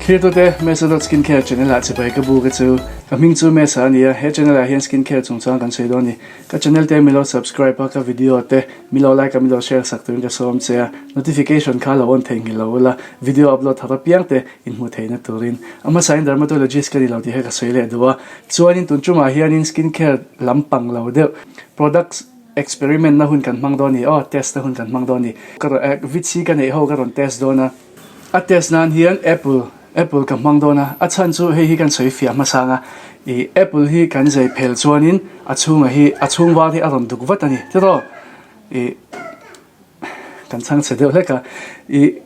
Thlirtute, Mesa dot Skincare channel ah chibai ka bu ka chu. Ka hming chu Mesa a ni a, he channel ah hian skincare chungchang kan sawi dawn a ni. Ka channel te milo subscribe a, ka video te milo like a milo share sak turin ka sawm che a, notification kha lo on theihnghilh lo ula, video upload thar apiang te in hmuh theihna turin. A hmasain dermatologist ka ni lo tih kha ka sawi leh duh a, chuanin tun tumah hianin skincare lampang lo deuh products experiment na hun kan hmang dawn a ni aw, test na hun kan hmang dawn a ni. Ka rawn vit ka neih ho ka rawn test dawn a. A test nan hian apple apple ka hmang dawn a, a chhan chu hei hi kan sawi fiah hmasa ang a, ih apple hi kan zai phel chuanin a chhunga hi a chhung var hi a rawn duk vat a ni tiraw ih kan chhang chhe deuh hlek a ih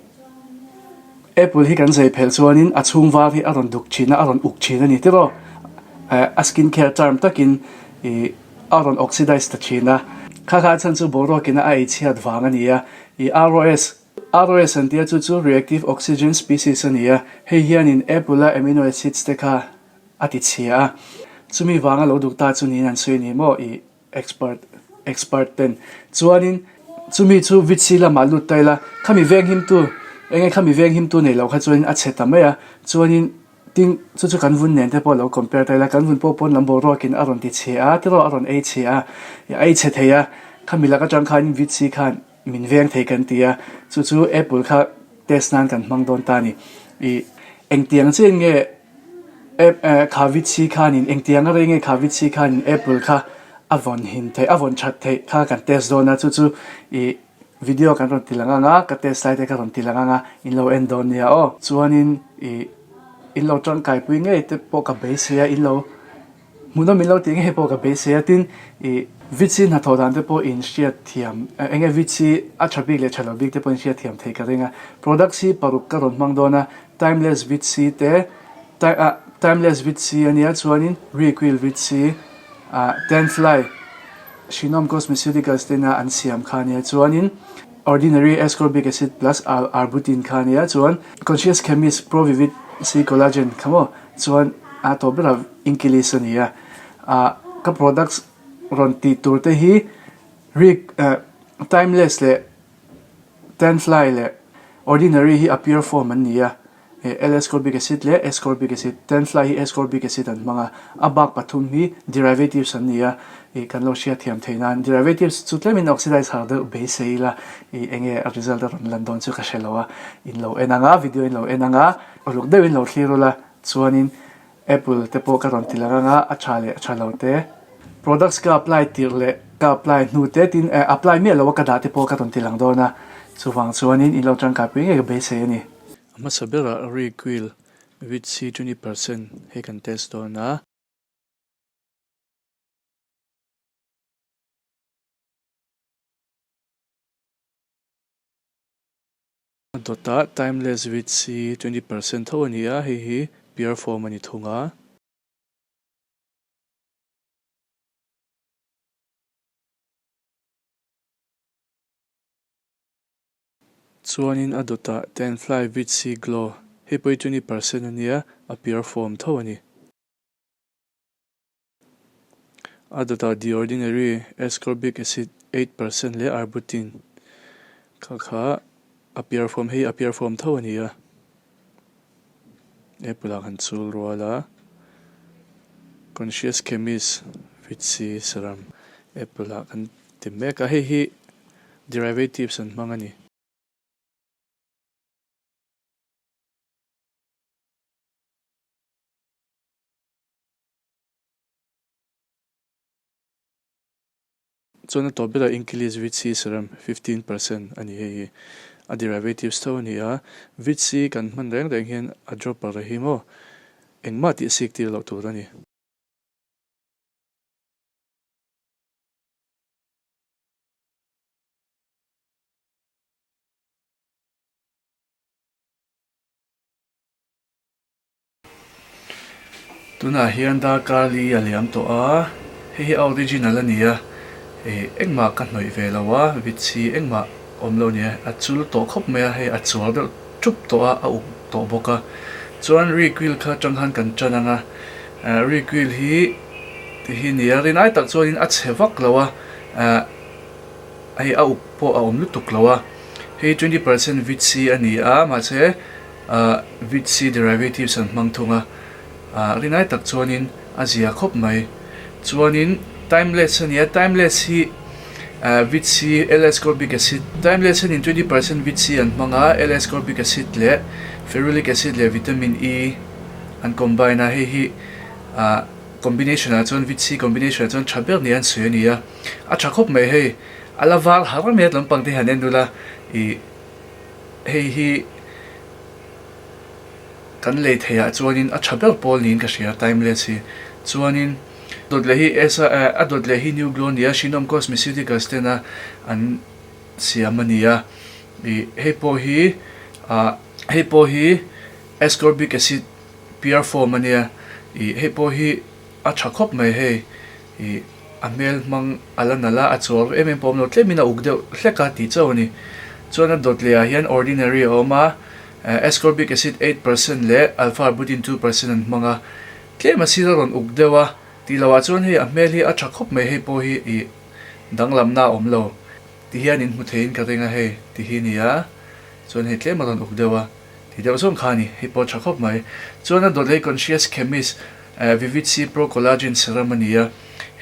apple hi kan zai phel chuanin a chhung var hi a rawn duk thin a a rawn uk thin a ni tiraw eh a skin care term takin ih a rawn oxidize ta thin a, kha kha a chhan chu boruakin a ei chhiat vang a ni a ih ROS. ROS an tia chu chu reactive oxygen species a ni a, hei hianin apple-a amino acids te kha a ti chhia a, chumi vanga lo duk ta chu niin an sawi a ni maw i expert expert ten. Chuanin chumi chu vit si lamah lut ta ila, khami veng himtu enge khami veng himtu nei lo kha chuanin a chhe ta mai a, chuanin tin chu chu kan vun nen te pawh lo compare ta ila, kan vun pawh pawn lam boruakin a rawn ti chhia a, tiraw a rawn ei chhia a, a ei chhe thei a, khami lak atang khanin vit si khan Min veng thei kan ti a, chu chu Apple kha test nan kan hmang dawn ta a ni. I engtiang chian nge kha vitsi khanin engtiang a rei nge kha vitsi khanin Apple kha a vawn hin theih, a vawn that theih kha kan test dawn a, chu chu i video kan rawn ti lang ang a, ka test lai te ka rawn ti lang ang a, in lo en dawn nia aw. Chuanin i in lo tangkaipui ngei te pawh ka beisei a, in lo. Hmuhnawm min lo tih ngei pawh ka beisei a, tin i Vitsi hnathawh dan te pawh in hriat thiam eng nge Vitsi a tha bik leh tha lo bik te pawh in hriat thiam thei ka ring a, products hi paruk ka rawn hmang dawn a, Timeless Vitsi te Timeless Vitsi a nia chuanin Reequil Vitsi Tanfly Shinnom Cosmeceuticals te ina an siam kha a nia chuanin Ordinary Ascorbic Acid plus Arbutin kha a nia chuan Conscious Chemist Pro Vivid C Collagen kha maw chuan a tawp berah English a ni a, ah ka products rawn tih tur te hi rik eh timeless leh tanfly leh ordinary hi a pure form an ni a, eh L ascorbic acid leh ascorbic acid tanfly hi ascorbic acid an hmang a, a bak pathum hi derivatives an ni a, ih kan lo hriat thiam theih nan derivatives chu tlemin oxidize har deuh beisei ila ih enge a result a rawn lan dawn chu ka hre lo a, in lo en ang a video in lo en ang a uluk deuhin lo thlir ula chuanin. Apple te pawh ka rawn ti lang anga a tha leh a tha lo te. Products ka apply tirh leh ka apply hnu te tin eh apply miah lo a ka dah te pawh ka rawn ti lang dawn a, chuvang chuanin in lo tangkaipui ngei ka beisei a ni. A hmasa berah Reequil with C 20% hei kan test dawn a. A dawtah Timeless with C 20% tho a ni a, hei hi pure form a ni thung a. Chuanin a dawtah Tanfly with C Glow, hei pawh hi 20% a nia, a pure form tho a ni. A dawtah The Ordinary Ascorbic Acid 8% leh Arbutin kha kha a pure form hei a pure form tho a ni a, apple ah kan chul rual a, Conscious Chemist Vit C Serum apple ah kan ti mek a, hei hi derivatives an hmang a ni. Chuan a tawp berah English Vit C serum 15% a ni hei hi. A derivatives tho a ni a, Vit C kan hman reng reng hian a dropper a hi maw engmah tih sik tir loh tur a ni. Tunah hian darkar li a liam tawh a, hei hi a original a ni a, ih engmah ka hnawih ve lo a, vitsi engmah awm lo a ni a, a chul tawh khawp mai a, hei a chuar deuh thup tawh a, a uk tawh bawk a, chuan recoil kha atang khan kan tan ang a, recoil hi ti hi a ni a, rinai tak chuanin a chhe vak lo a, ah hei a uk pawh a awm lutuk lo a, hei 20% vitsi a ni a, mahse. Vit C derivatives an hmang thung a, rinai tak chuanin a zia khawp mai. Chuanin timeless a nia, timeless hi Vit C L-ascorbic acid, timeless hianin 20% Vit C an hmang a, L-ascorbic acid leh ferulic acid leh vitamin E an combine a, hei hi combination ah chuan Vit C combination ah chuan tha ber nia an sawi a ni a, a tha khawp mai hei, a la var har mai a lampang te hian en ula ih. Hei hi kan lei theih ah chuanin a tha ber pawl niin ka hria timeless hi. Chuanin dawt leh hi esa eh a dawt leh hi new glow nia Shinnom Cosmeceuticals tena an siam a ni a. Ih hei pawh hi ah hei pawh hi ascorbic acid pure form a nia. Ih hei pawh hi a tha khawp mai hei ih a hmel hmang a la nalh a, a chuar em em pawh awm lo tlemin a uk deuh hlek a tih chauh a ni. Chuan a dawt leh ah hian ordinary a awm a, ascorbic acid 8% leh alpha arbutin 2% an hmang a, tlem a sir a rawn uk deuh a tih loh ah chuan hei a hmel hi a tha khawp mai hei pawh hi ih danglamna a awm lo ti hian in hmu theiin ka ring a hei ti hi a ni a, chuan hei tlem a rawn uk deuh a tih deuh zawng kha a ni, hei pawh a tha khawp mai. Chuan a dawt leh conscious chemist Vivid C Pro Collagen Serum a ni a,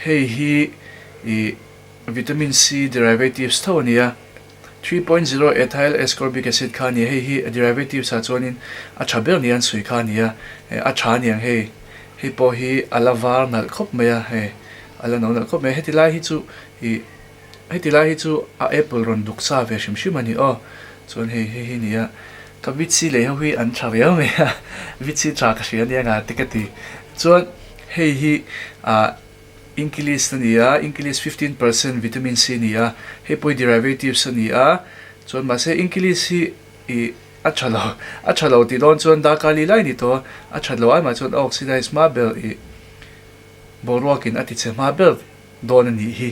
hei hi ih vitamin C derivatives tho a ni a, 3.0 ethyl ascorbic acid kha a ni a, hei hi a derivatives ah chuanin a tha ber nia an sawi kha a ni a, a tha aniang hei, hei pawh hi a la var nalh khawp mai a, hei a la no nalh khawp mai a, heti lai hi chu ih heti lai hi chu a apple rawn duk sa ve hrim hrim a ni aw, chuan hei hei hi a ni a. Ka Vitsi leh ho hi an tha riau mai a, Vitsi tha ka hria ania nga te ka ti. Chuan hei hi ah English a ni a, English 15% vitamin C a ni a, hei pawh hi derivatives a ni a, chuan mahse English hi ih a tha lo, a tha lo tih dawn chuan darkar li lai a ni tawh a, a that loh ai mah chuan a oxidize hma ber ih boruakin a tichhe hma ber dawn a nih hi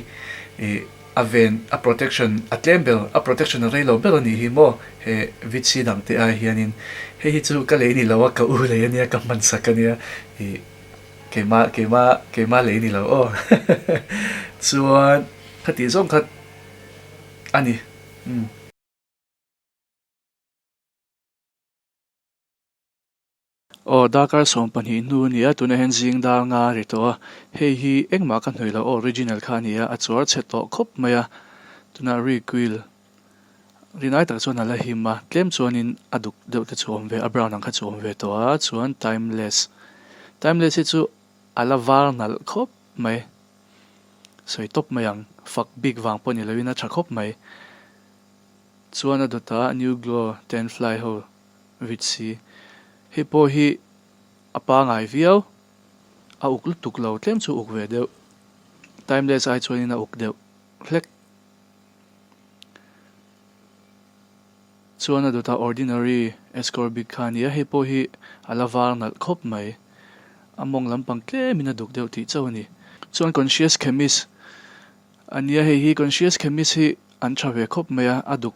ih a ven a protection a tlem ber a protection a rei lo ber a nih hi maw he vitsi dang te ai hianin hei hi chu ka lei ni lo a ka u lei ania ka hman sak ania ih keimah keimah keimah lei ni lo aw chuan khatih zawng kha a ni umm. Aw, darkar 12 hnu a ni a, tunah hian zing dar nga a ri tawh a, hei hi engmah ka hnawih loh original kha a ni a, a chuar chhe tawh khawp mai a, tunah recoil rinai tak chuan a la him a, tlem chuanin a duk deuh te chu a awm ve, a brown ang kha chu a awm ve tawh a, chuan timeless, timeless hi chu a la var nalh khawp mai, sawi tawp mai ang, fak bik vang pawh ni loin a tha khawp mai, chuan a dawtah new glow tan fly ho. Vit si. Hei pawh hi a pangai viau, a uk lutuk lo, tlem chu uk ve deuh. Timeless ai chuanin a uk deuh hlek. Chuan a dawtah ordinary ascorbic kha a ni a, hei pawh hi a la var nalh khawp mai. A mawng lampang tlemin a duk deuh tih chauh a ni. Chuan conscious chemist a nia, hei hi conscious chemist hi an tha ve khawp mai a, a duk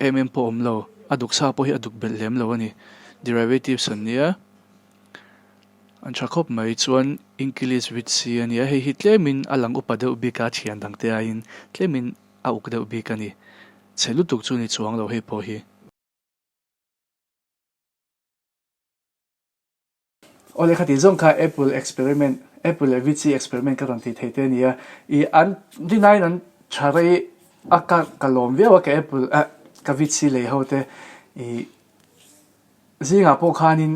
Em em pawh awm lo, a duk sa pawh hi a duk belh lem lo a ni. Derivatives an nia, an tha khawp mai. Chuan English with C a nia, hei hi tlemin a lang upa deuh bik a, thian dang te aiin tlemin a uk deuh bik a ni. Chhe lutuk chu ni chuang lo hei pawh hi. Aw lehkha tih zawng kha Apple experiment, Apple leh VC experiment ka rawn tih thei te a ni a. I an rinaiin an tha rei a ka ka lawm viau a ka Apple eh ka VC lei ho te i zingah pawh khanin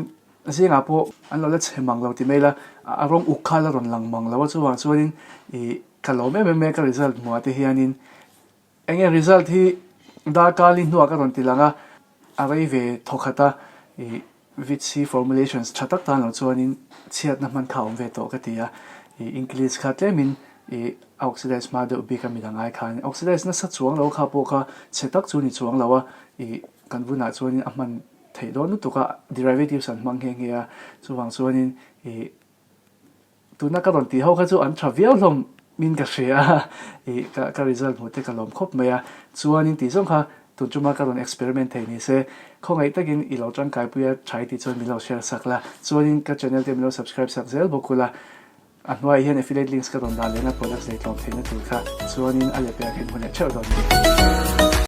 zingah pawh an lo la chhe mang lo ti mai ila a rawng uk kha la rawn lang mang lo a chuvang chuanin i ka lawm em em mai a ka result hmuh ah te hianin Eng nge result hi darkar li hnuah ka rawn ti lang a, a rei ve thawkhat a, ih VC formulations tha tak tan lo chuanin chhiatna hman kha a awm ve tawh ka ti a, ih English kha tlemin ih a oxidize hma deuh bik a midang ai khan oxidize nasa chuang lo kha pawh kha chhe tak chu ni chuang lo a, ih kan vunah chuanin a hman theih dawn lutuk a, derivatives an hmang nghe nghe a, chuvang chuanin ih. Tuna ka rawn tih ho kha chu an tha viau hlawm min ka hria a, ih ka ka result hmuh te ka lawm khawp mai a, chuanin tih zawng kha tun chuma ka rawn experiment thei ni se, khawngaih takin i lo tangkai pui a tha i tih chuan min lo share sak la, chuanin ka channel te min lo subscribe sak zel bawk ula, a hnuaiah hian affiliate links ka rawn dah lehna products lei tlawm theihna tur kha chuanin a leh pekah khan hmu leh theuh dawn a ni.